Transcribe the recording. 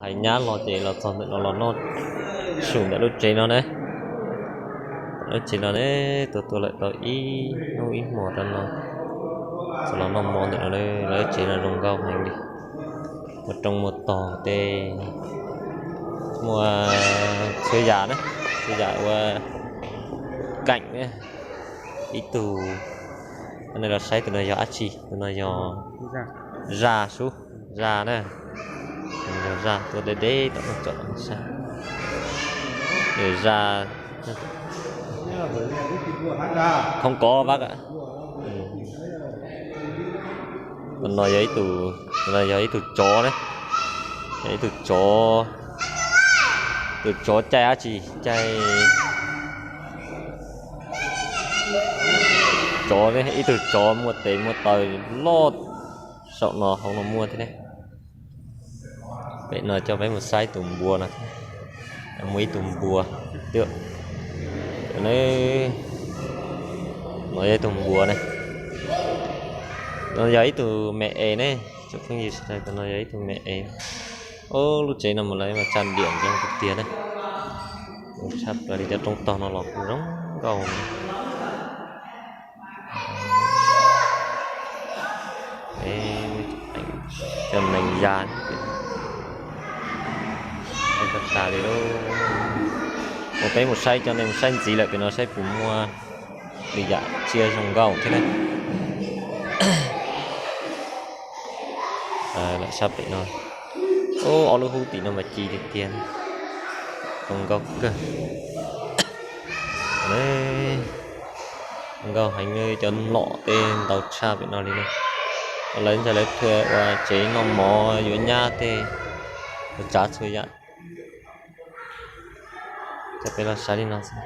Hais nyab los ces los txog ntawm no los noj su ntawm lub tsev no ne. Lub tsev no ne, tuaj tuaj lawm tau ib hnub ib hmos rau no, txog los noj mov ntawm no. Lawv lub tsev no zoo nkauj heev li, muaj roob muaj tog tej, muaj txhua yam na, txhua yam ua kaim. Ib tug, nej los saib tus no yog dab tsi? Tus no yog zaj sub, zaj na, yog zaj tuaj deb deb tom no tsom saib. Zaj khoob kov vab. Tus no yog ib tug, tus no yog ib tug tsov na, yog ib tug tsov, tus tsov caij dab tsi, caij tsov, ib tug tsov muaj tes muaj taw loj, saum no hauv no muaj thiab ne. Pem no coj peb mus saib tus npua no, muaj ib tug npua, no yog ib tug npua ne, no yog ib tug me es ne, tsoom phooj ywg sawv daws, tus no yog ib tug me es. Lub tsev no mas lawv mas tsa diam ntxoov tiag tiag na, tshaj plaws li cov roob tog no los kuj zoo nkauj. Cov neeg ya, tas li. Ua peb mus saib, coj nej mus saib ntxiv lawm pem no saib puas muaj lwm yam tsiaj zoo nkauj thiab na. Lawm sab pem no, ob lub hub tim no mas ci tiag tiag, zoo nkauj kawg. Nkauj heev, cov mlom tej ntau tshaj pem no li na. Lawv ntshai lawv thuam ua tsev noj mov yuav nyab tej, ua tsav txhua yam. Coj peb los saib li no xwb.